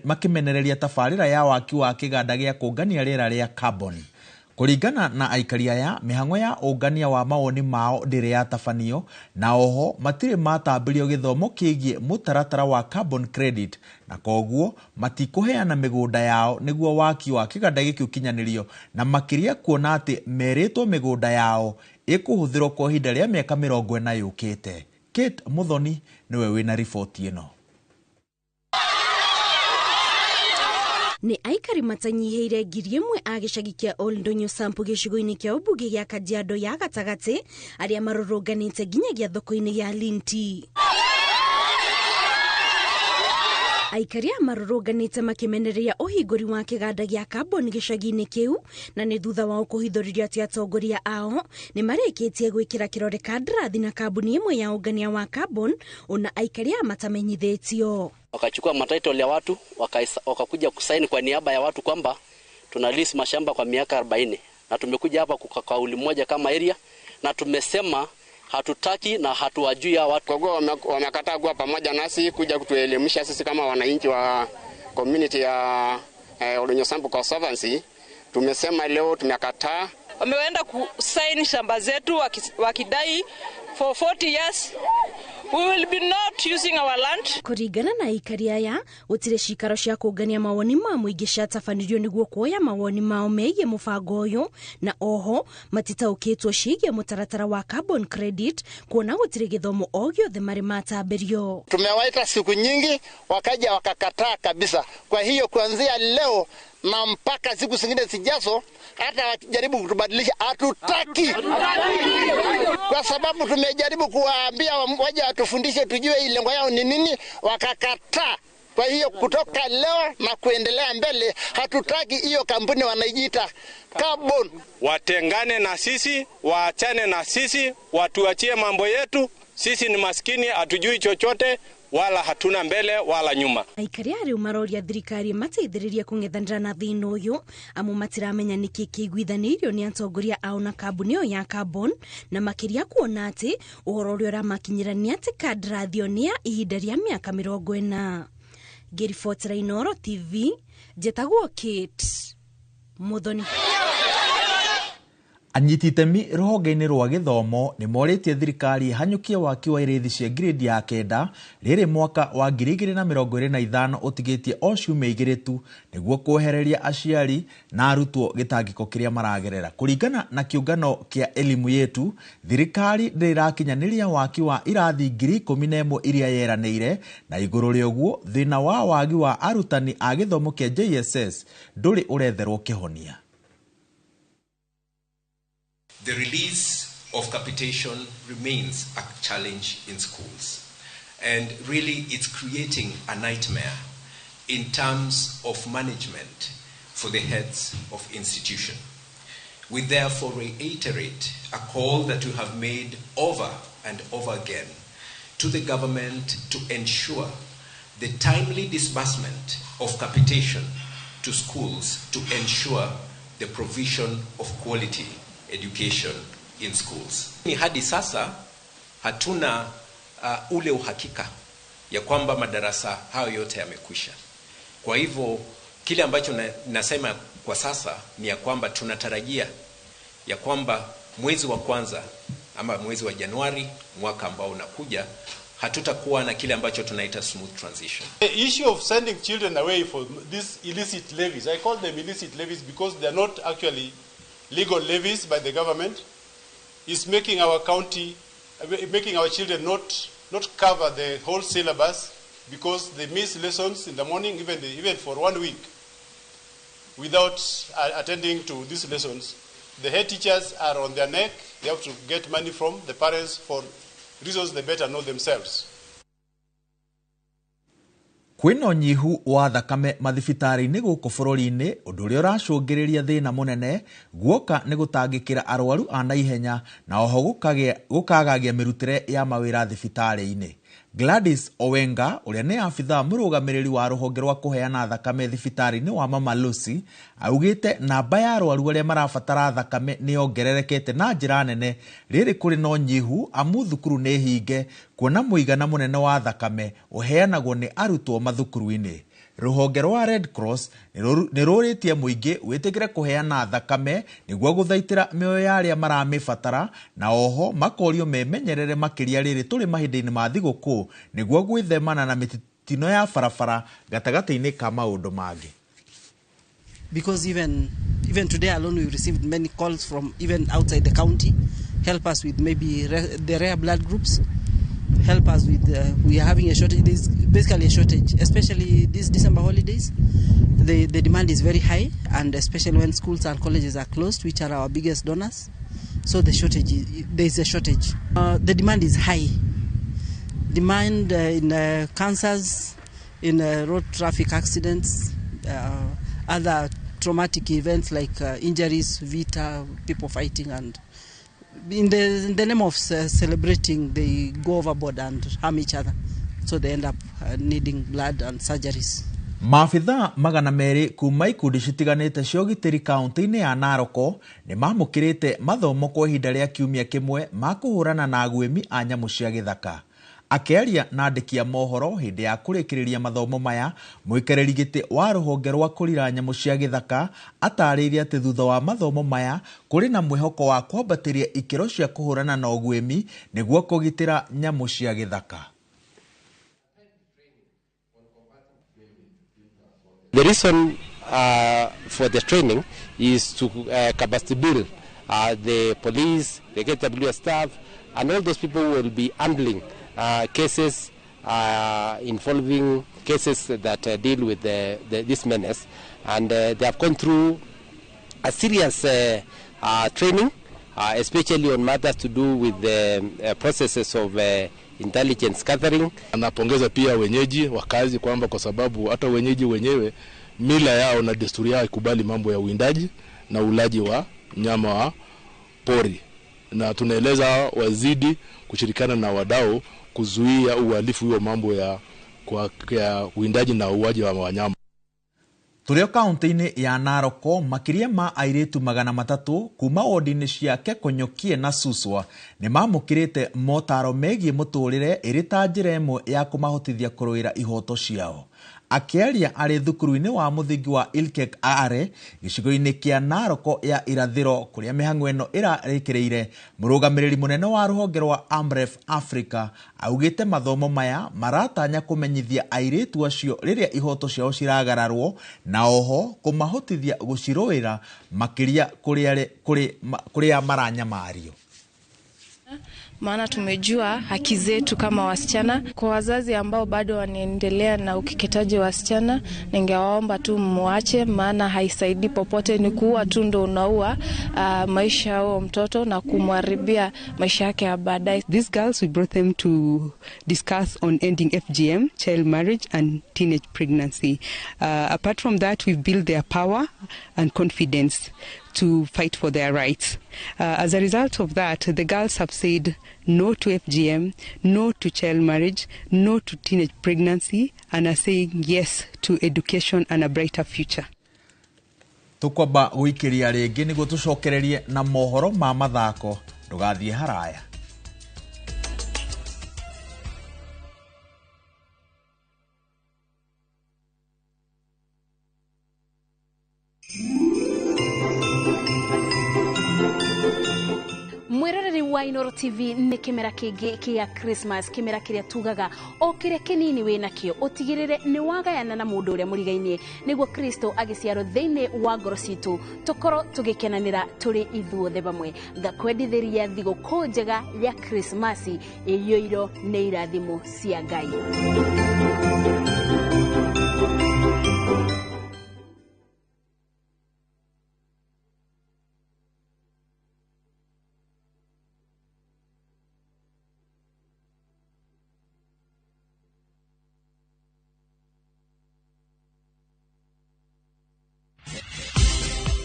makĩmenereria tabarĩra ya waki wa kĩganda gĩa kũngania rĩera rĩa carbon. Kũringana na aikari aya, mĩhang'o ya ũngania wa mawoni mao ndĩrĩ yatabanio na oho matirĩ matambĩrio gĩthomo kĩgiĩ mũtaratara wa carbon credit na koguo matikũheana mĩgũnda yao nĩguo waki wa kĩganda gĩkĩ ũkinyanĩrio, na makĩria kuona atĩ merĩtwo mĩgũnda yao ĩkũhũthĩrwo kwa ihinda rĩa mĩaka 40 yũkĩte. Kate Muthoni nĩwe wĩna riboti ĩno. Nĩ aikari matanyihĩire 1,000 a gĩcagi kĩa Oldonyo Sambu gĩcigo-inĩ kĩa ũmbunge gĩa Kajiado ya gatagatĩ arĩa marũrũnganĩte nginyagia thoko-inĩ ya Linti. Aikari aya marũrũnganĩte makĩmenereria ũhingũri wa kĩganda gĩa carbon gĩcagi-inĩ kĩu, na nĩ thutha wao kũhithũrĩrio atĩ atongoria ao nĩ marĩkĩtie gwĩkĩra kĩrore kandarathi na kambuni ĩmwe ya ũngania wa carbon ona aikari aya matamenyithĩtio. Wakachukua matitle ya watu wakakuja kusaini kwa niaba ya watu kwamba tuna lease mashamba kwa miaka 40, na tumekuja hapa kwa kauli moja kama area na tumesema hatutaki na hatuwajui hawa watu. Kwa kuwa wamekataa kuwa pamoja nasi kuja kutuelimisha sisi kama wananchi wa community ya Oldonyo Sambu Conservancy, tumesema leo tumekataa. Wameenda kusaini shamba zetu wakidai for 40 years. We will be not using our land. Kũringana na aikari aya, gũtirĩ cikaro cia kũngania mawoni ma mũingĩ ciatabanirio nĩguo kuoya mawoni mao megiĩ mũbango ũyũ, na oho matitaũkĩtwo ciĩgiĩ mũtaratara wa carbon credit kuona gũtirĩ gĩthomo o gĩothe marĩ matambĩrio. Tumewaita siku nyingi wakaja wakakataa kabisa. Kwa hiyo kuanzia leo na mpaka siku zingine zijazo, hata wakijaribu kutubadilisha hatutaki. Kwa sababu tumejaribu kuwaambia waje watufundishe tujue lengo yao ni nini, wakakataa. Kwa hiyo kutoka leo na kuendelea mbele hatutaki hiyo kampuni wanaijiita carbon. Watengane na sisi, waachane na sisi, watuachie mambo yetu. Sisi ni maskini, hatujui chochote wala hatuna mbele wala nyuma. Aikari arĩa maroria thirikari mateithĩrĩrie kũng'ethanĩra na thĩna ũyũ, amu matiramenya nĩkĩ kĩiguithanĩirio nĩ atongoria ao na kambuni ĩyo ya carbon, na makĩria kuona atĩ ũhoro ũrĩa ũramakinyĩra nĩ atĩ kandarathi ĩyo nĩ ya ihinda rĩa mĩaka 40. Ngĩribotera Inooro TV, njĩtagwo Kate Muthoni. Anyiti itemi rũhonge-inĩ rwa gĩthomo nĩ morĩtie thirikari ĩhanyũkie waki wa irĩthi cia grade ya 9 rĩrĩ mwaka wa 2025 ũtigĩtie o ciumia 2 tu nĩguo kwehereria aciari na arutwo gĩtangĩko kĩrĩa maragerera. Kũringana na kĩũngano kĩa Elimu Yetu, thirikari ndĩrĩ ĩrakinyanĩria waki wa irathi 11,000 iria yeranĩire, na igũrũ rĩa ũguo thĩna wa wagi wa arutani a gĩthomo kĩa JSS ndũrĩ ũretherwo kĩhonia. The release of capitation remains a challenge in schools, and really it's creating a nightmare in terms of management for the heads of institution. We therefore reiterate a call that we have made over and over again to the government to ensure the timely disbursement of capitation to schools to ensure the provision of quality education in schools. Ni hadi sasa hatuna ule uhakika ya kwamba madarasa hayo yote yamekwisha. Kwa hivyo kile ambacho nasema kwa sasa ni ya kwamba tunatarajia ya kwamba mwezi wa kwanza ama mwezi wa Januari mwaka ambao unakuja hatutakuwa na kile ambacho tunaita smooth transition. The issue of sending children away for these illicit levies, I call them illicit levies because they are not actually legal levies by the government, is making our county, making our children not cover the whole syllabus because they miss lessons in the morning, even for 1 week, without attending to these lessons. The head teachers are on their neck. They have to get money from the parents for reasons they better know themselves. Kwĩna ũnyihu wa thakame mathibitarĩ-inĩ gũkũ bũrũri-inĩ, ũndũ ũrĩa ũracũngĩrĩria thĩna mũnene guoka nĩ gũtangĩkĩra arwaru a naihenya na oho gũkagagia mĩrutĩre ya mawĩra thibitarĩ-inĩ. Gladys Owenga, ũrĩa nĩ abithaa mũrũgamĩrĩri wa rũhonge rwa kũheana thakame thibitarĩ-inĩ wa Mama Lucy, augĩte namba ya arwaru arĩa marabatara thakame nĩ yongererekete na njĩra nene rĩrĩ kũrĩ na ũnyihu amu thukuru nĩ hinge kuona mũigana mũnene wa thakame ũheanagwo nĩ arutwo mathukuru-inĩ. Rũhonge rwa Red Cross nĩ rũrĩtie mũingĩ wĩtĩkĩre kũheana thakame nĩguo gũthaitĩra mĩoyo ya arĩa maramĩbatara, na oho makorio memenyerere makĩria rĩrĩ tũrĩ mahinda-inĩ ma thigũkũ nĩguo gwĩthemana na mĩtino ya barabara gatagatĩ-inĩ ka maũndũ mangĩ. Because even today alone we received many calls from even outside the county, help us with maybe the rare blood groups, help us with, we are having a shortage. There's basically a shortage, especially these December holidays. The demand is very high, and especially when schools and colleges are closed, which are our biggest donors. So the shortage, there is a shortage. The demand is high. Demand in cancers, in road traffic accidents, other traumatic events like injuries, vita, people fighting, and in the name of celebrating, they go overboard and harm each other. So they end up needing blood and surgeries. Maabithaa 200 kuma ikundi citiganĩte cia ũgitĩri kaunti-inĩ ya Narok nĩ mamũkĩrĩte mathomo kwa ihinda rĩa kiumia kĩmwe ma kũhũrana na aguĩmi a nyamũ cia gĩthaka. Akĩaria na andĩki a mohoro hĩndĩ ya kũrĩkĩrĩria mathomo maya, mũikarĩri gĩtĩ wa rũhonge rwa kũrira nyamũ cia gĩthaka atarĩirie atĩ thutha wa mathomo maya kũrĩ na mwĩhoko wa kwambatĩria ikĩro cia kũhũrana na ũguĩmi nĩguo kũgitĩra nyamũ cia gĩthaka. The reason for the training is to capacity build the police, the KWS staff, and all those people who will be handling cases involving cases that deal with this menace. And they have gone through a serious training, especially on matters to do with the processes of intelligence gathering. Anapongeza pia wenyeji wakazi kwamba kwa sababu hata wenyeji wenyewe mila yao na desturi yao ikubali mambo ya uwindaji na ulaji wa nyama wa pori, na tunaeleza wazidi kushirikiana na wadau kuzuia uhalifu huo mambo ya uwindaji na uaji wa wanyama. Tũrĩ o kaunti-inĩ ya Narok, makĩria ma airĩtu 300 kuma wodi-inĩ cia Kekonyokie na Suswa nĩ mamũkĩrĩte motaro megiĩ mũtũrĩre ĩrĩ ta njĩra ĩmwe ya kũmahotithia kũrũĩra ihoto ciao. Akĩaria arĩ thukuru-inĩ wa mũthingi wa Ilkek Aare gĩcigo-inĩ kĩa Narok ya irathĩro kũrĩa mĩhang'o ĩno ĩrarĩkĩrĩire, mũrũgamĩrĩri mũnene wa rũhonge rwa Amref Africa augĩte mathomo maya maratanya kũmenyithia airĩtu acio rĩrĩa ihoto ciao ciragararwo na oho kũmahotithia gũcirũĩra makĩria kũrĩa maranyamario. Maana tumejua haki zetu kama wasichana. Kwa wazazi ambao bado wanaendelea na ukeketaji wa wasichana, ningewaomba tu muache, maana haisaidii popote, ni kuua tu ndo unaua maisha ya mtoto na kumharibia maisha yake ya baadaye. These girls, we brought them to discuss on ending FGM, child marriage and teenage pregnancy. Apart from that, we've built their power and confidence to fight for their rights. As a result of that, the girls have said no to FGM, no to child marriage, no to teenage pregnancy, and are saying yes to education and a brighter future. Tukwamba gũikĩria rĩngĩ nĩguo tũcokererie na mohoro ma mathako. Ndũgathiĩ haraya. Mwiroreri wa Inoro TV nĩ kĩmera kĩngĩ kĩa Christmas, kĩmera kĩrĩa tugaga o kĩrĩa kĩnini wĩ nakĩo ũtigĩrĩre nĩ wagayana na mũndũ ũrĩa mũrigainie nĩguo Kristo agĩciarwo thĩinĩ wa ngoro citũ tũkorwo tũgĩkenanĩra tũrĩ ithuothe bamwe. Ngakwendithĩria thigũkũ njega ya Krismasi ĩiyũirwo nĩ irathimo cia Ngai.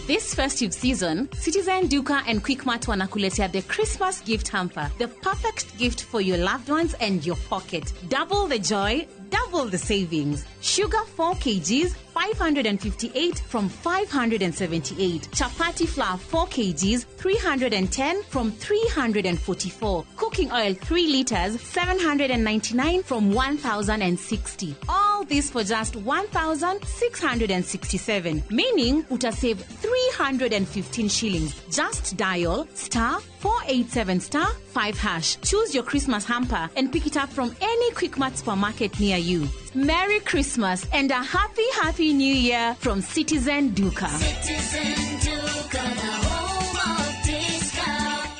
This festive season, Citizen Duka and Quickmart wanakuletea the Christmas gift hamper, the perfect gift for your loved ones and your pocket. Double the joy, double the savings. Sugar 4 kgs, 558 from 578. Chapati flour 4 kgs 310 from 344. Cooking oil 3 liters 799 from 1060. All this for just 1667, meaning utasave 315 shillings. Just dial star 487 star 5 hash. Choose your Christmas hamper and pick it up from any Quickmart supermarket near you. Merry Christmas and a happy, happy New Year from Citizen Duka. Citizen Duka, the home of discount.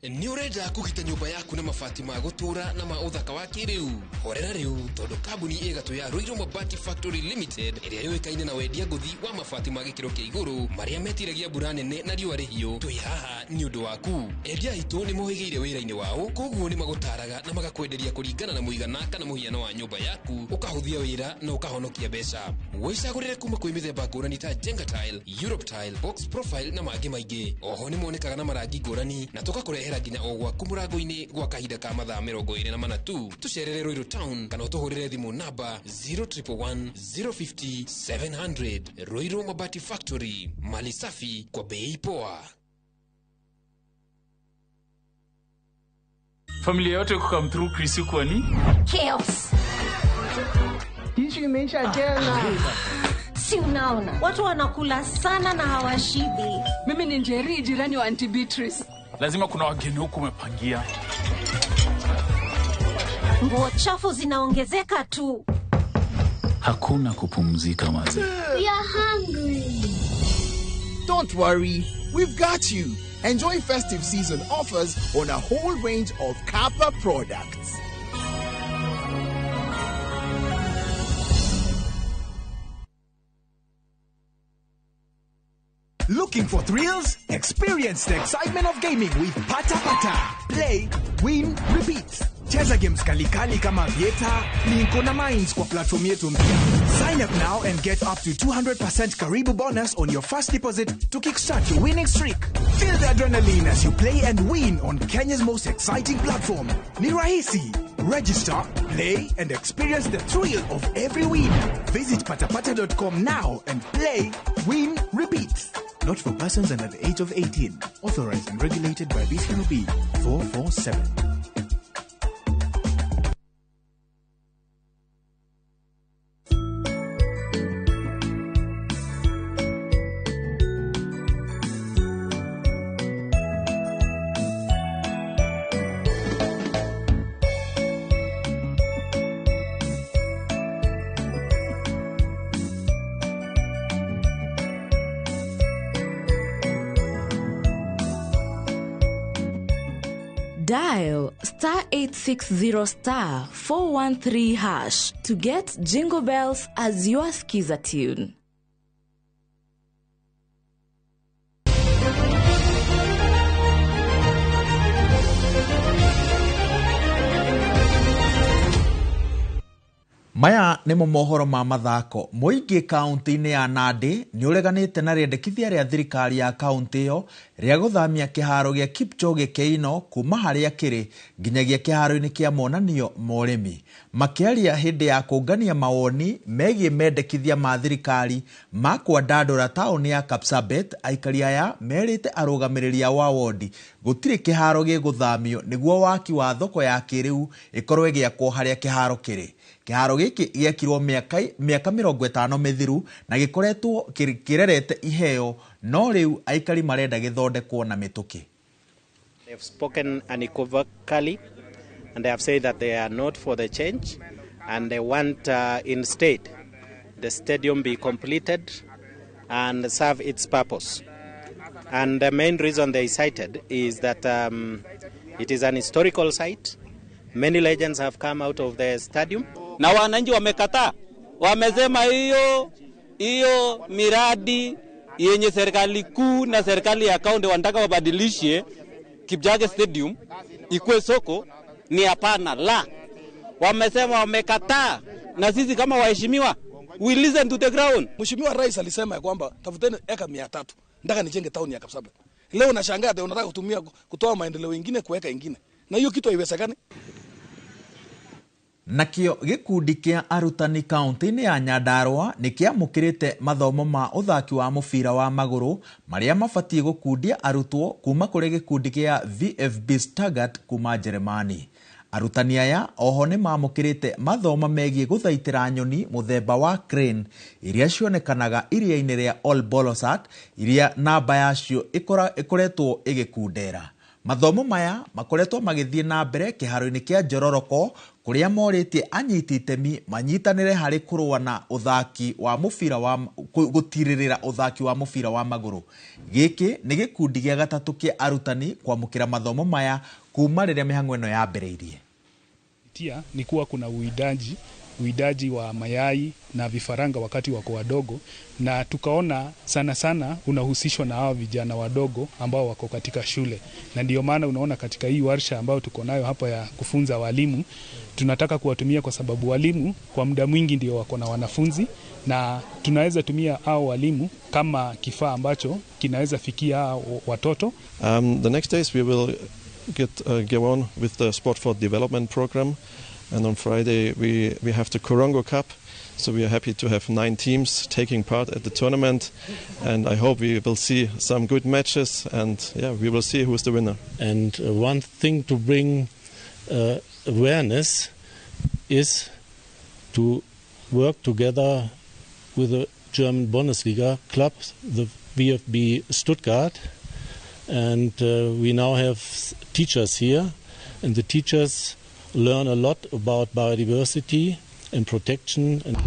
Nĩ ũrenda kũgita nyũmba yaku na mabati ma gũtũũra na ma ũthaka wa kĩrĩu? Horera rĩu tondũ kambuni ĩgatũ ya Ruiru Mabati Factory Limited ĩrĩa yũĩkaine na wendia ngũthi wa mabati ma gĩkĩro kĩa igũrũ marĩa metiragia mbura nene na riũa rĩhiũ, twĩ haha nĩ ũndũ waku. Endia aitũ nĩ mohĩgĩire wĩra-inĩ wao, koguo nĩ magũtaraga na magakwenderia kũringana na mũigana kana mũhiano wa nyũmba yaku, ũkahũthia wĩra na ũkahonokia mbeca. Wĩcagũrĩre kuma kwĩ mĩthemba ngũrani ta Jenga Tile, Europe Tile, Box Profile na mangĩ maingĩ. Oho nĩ monekaga na marangi ngũrani na tũgakũrehera nginya o gwaku mũrango-inĩ gwa kahinda ka mathaa 24 tu. Tũcerere Ruiru Town kana ũtũhũrĩre thimũ namba 0111 050 700. Ruiru Mabati Factory, mali safi kwa bei poa. Familia yote kukam through Chris kwani chaos. Tishu imeisha tena. Si unaona watu wanakula sana na hawashibi. Mimi ni Njeri, jirani wa Auntie Beatrice. Lazima kuna wageni huku umepangia. Nguo chafu zinaongezeka tu. Hakuna kupumzika maze. We are hungry. Don't worry, we've got you. Enjoy festive season offers on a whole range of Kappa products. Looking for thrills? Experience the excitement of gaming with Pata Pata. Play, win, repeat. Cheza games kalikali kama Vieta, Linko na Mines kwa platform yetu mpya. Sign up now and get up to 200% Karibu bonus on your first deposit to kickstart your winning streak. Feel the adrenaline as you play and win on Kenya's most exciting platform. Ni rahisi. Register, play, and experience the thrill of every win. Visit patapata.com now and play, win, repeat. Not for persons under the age of 18. Authorized and regulated by BCLB 447. Dial star 860 star 413 hash to get Jingle Bells as your skiza tune. Maya nĩmo mohoro ma mathako. Mũingĩ kaunti-inĩ ya Nandi nĩ ũreganĩte na rĩendekithia rĩa thirikari ya kaunti ĩyo rĩa gũthamia kĩharo gĩa Kipchoge Keino kuma harĩa kĩrĩ nginyagia kĩharo-inĩ kĩa monanio ma ũrĩmi. Makĩaria hĩndĩ ya kũngania mawoni megiĩ mendekithia ma thirikari ma kwandandũra taũni ya Kapsabet, aikari aya merĩte arũgamĩrĩri a wa wodi gũtirĩ kĩharo gĩgũthamio nĩguo waki wa thoko ya kĩrĩu ĩkorwo ĩgĩakwo harĩa kĩharo kĩrĩ. Kĩharo gĩkĩ gĩakirwo mĩaka 50 mĩthiru na gĩkoretwo kĩrerete iheo, no rĩu aikari marenda gĩthondekwo na mĩtũkĩ. They have spoken unequivocally and they have said that they are not for the change and they want instead the stadium be completed and serve its purpose. And the main reason they cited is that it is an historical site. Many legends have come out of the stadium. Na wananchi wamekataa, wamesema hiyo miradi yenye serikali kuu na serikali ya kaunti wanataka wabadilishe Kipchoge Stadium ikuwe soko ni hapana la. Wamesema wamekataa, na sisi kama waheshimiwa we listen to the ground. Mheshimiwa Rais alisema ya kwamba tafuteni eka 300 nataka nijenge town ya Kapsabet. Leo nashangaa unataka kutumia kutoa maendeleo mengine kuweka ingine. Na hiyo kitu haiwezekani. Nakĩo gĩkundi kĩa arutani kaunti-inĩ ya Nyandarua nĩ kĩamũkĩrĩte mathomo ma ũthaki wa mũbira wa magũrũ marĩa mabatiĩ gũkundia arutwo kuma kũrĩ gĩkundi kĩa VfB Stuttgart kuma Jeremani. Arutani aya oho nĩ mamũkĩrĩte mathomo megiĩ gũthaitĩra nyoni mũthemba wa crane iria cionekanaga iria-inĩ rĩa Ol Bolosat iria namba yacio ĩkoretwo ĩgĩkundera. Mathomo maya makoretwo magĩthiĩ na mbere kĩharo-inĩ kĩa Njororoko kũrĩa morĩtie anyiti itemi manyitanĩre harĩ kũrũa na ũthaki wa mũbira wa gũtirĩrĩra ũthaki wa mũbira wa magũrũ. Gĩkĩ nĩ gĩkundi gĩa gatatũ kĩa arutani kwamũkĩra mathomo maya kuma rĩrĩa mĩhang'o ĩno yambĩrĩirie. Ni kuwa kuna uwindaji wa mayai na vifaranga wakati wako wadogo, na tukaona sana sana unahusishwa na hawa vijana wadogo ambao wako katika shule, na ndio maana unaona katika hii warsha ambayo tuko nayo hapa ya kufunza walimu, tunataka kuwatumia kwa sababu walimu kwa muda mwingi ndio wako na wanafunzi, na tunaweza tumia hao walimu kama kifaa ambacho kinaweza fikia watoto. The next days we will go on with the Sport for Development program. And on Friday we have the Korongo Cup, so we are happy to have 9 teams taking part at the tournament, and I hope we will see some good matches, and yeah, we will see who is the winner. And one thing to bring awareness is to work together with the German Bundesliga club, the VfB Stuttgart, and we now have teachers here, and the teachers learn a lot about biodiversity and protection. And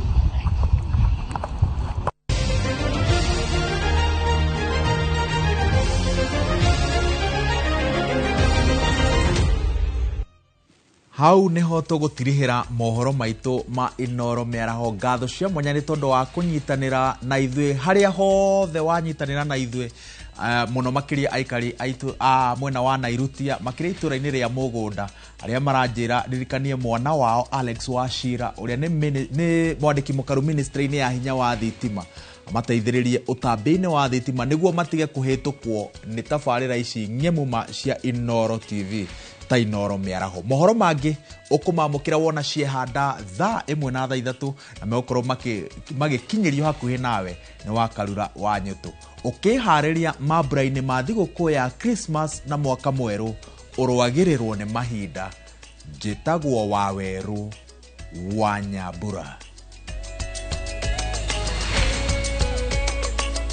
hau niho tũgũtirihĩra mohoro maitũ ma Inoro mĩaraho. Ngatho cia mwanya nĩ tondũ wa kũnyitanĩra na ithuĩ harĩa hothe wanyitanĩra na ithuĩ, mũno makĩria aikari aitũ a mwena wa Nairutia, makĩria itũra-inĩ rĩa Mũgũnda, arĩa maranjĩra ndirikanie mwana wao Alex Wachira ũrĩa nĩ mwandĩki mũkaru ministry-inĩ ya hinya wa thitima, amateithĩrĩrie ũtambĩ-inĩ wa thitima nĩguo matige kũhĩtũkwo nĩ tabarĩra ici ng'emuma cia Inoro TV ta Inoro mĩaraho. Mohoro mangĩ ũkũmamũkĩra wona ciehanda thaa 1 na thaa 3 na megũkorwo magĩkinyĩrio hakuhĩ nawe nĩ wa Karura wa Nyũtũ. Ũkĩharĩria mambura-inĩ ma thigũkũ ya Christmas na mwaka mwerũ, ũrũagĩrĩrwo nĩ mahinda. Njĩtagwo Wawerũ wa Nyambura.